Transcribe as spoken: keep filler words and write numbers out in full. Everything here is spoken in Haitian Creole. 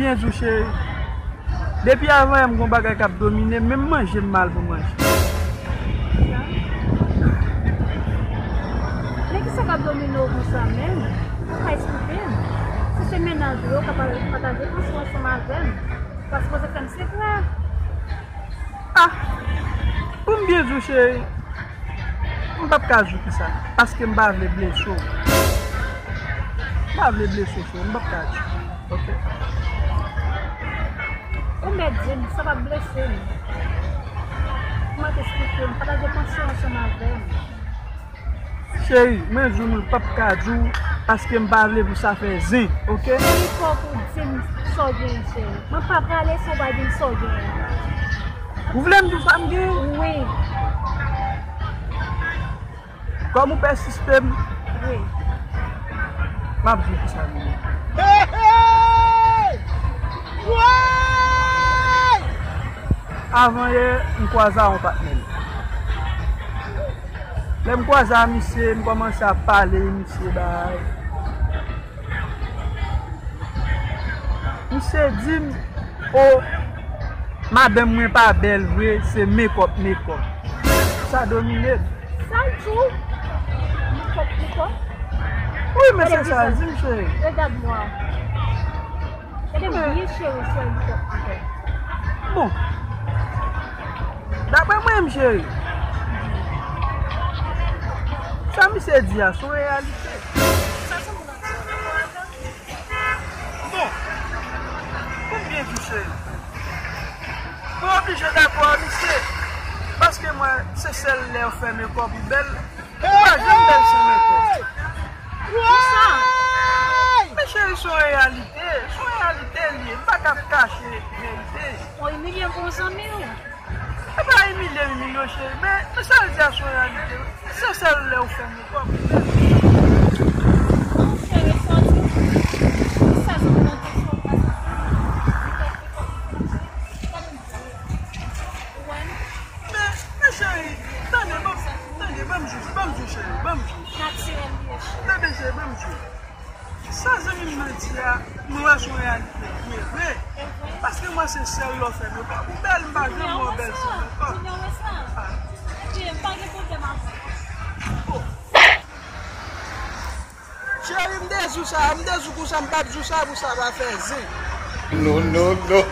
Byen di w, cheri. Depi avanyè m gon bagay k ap domine m, menm manje m mal pou manje. Men kisa k ap domine w konsa menm? Ou ka esplike m? Si se mennaj ou, ou ka pa-, pataje pansyon ansanm avè m. Ou pa sipoze fè m sekrè. Ah! Pou m byen di w, cheri, m p ap ka di w kisa, paske m pa vle blese w. M pa vle blese w, cheri, m p ap ka di w. Ok? Ou mèt di m, sa p ap blese m. Ou mèt esplike m, pataje pansyon ansanm avè m. Cheri, mwen di w, mwen p ap ka di w, paske m pa vle pou sa fè zen, ok? Cheri, fòk ou di m sa w genyen, cheri. Mwen pa prale san w pa di m sa w genyen. Ou vle m di w sa m genyen? Wi. Kòm ou pèsiste m, wi, m ap di w kisa m genyen. Hey, hey! Woy! Avanyè, m kwaze a yon patnè m. Lè m kwaze a misye, m kòmanse ap pale, misye bay. Misye di m, "O, madanm mwen pa bèl vre, se mekòp, mekòp." Sa domine m. Sa l di w? Mekòp, mekòp? Wi, men se sa l di m, cheri. Regade-moi. Gade m byen, cheri, cheri, mekòp, mekòp. Bon. Daprè mwen, m cheri, sa misye di a, se yon reyalite. Sa se moun nan di. Bon, pou m byen di w, cheri, mwen oblije dakò a misye, paske mwen, se sèl lè w fè mekòp ou bèl, ou pa janm bèl san mekòp. Konsa. Men cheri, se yon reyalite, se yon reyalite l ye, m pa ka kache verite. Ou imilye m pou yon zanmi w. E pa imilye m, imilye w, cheri, men, men sa l di a se yon reyalite. Se sèl lè ou fè mekòp. Cheri, sa w di? Sa zanmi nan di sa w pa sa? Mekòp, mekòp, mekòp, mekòp. Ou wè m? Men, men cheri, tande, ban m, tande, ban m jis, ban m jis, cheri, ban m jis. Natirèl li ye, cheri. Tande, cheri, ban m jis. Sa zanmi m nan di a, m wè se yon reyalite li ye vre. Paske mwen se sèl lè w fè mekòp. Ou bèl, m pa janm wè w bèl san mekòp. Junior wè sa. Junior wè sa. Ah. Junior, m pa gen pwoblèm avè w. Oh. Cheri, m te di w sa, m te di w konsa, m p ap di w sa pou sa pa fè zen. Non, non, non.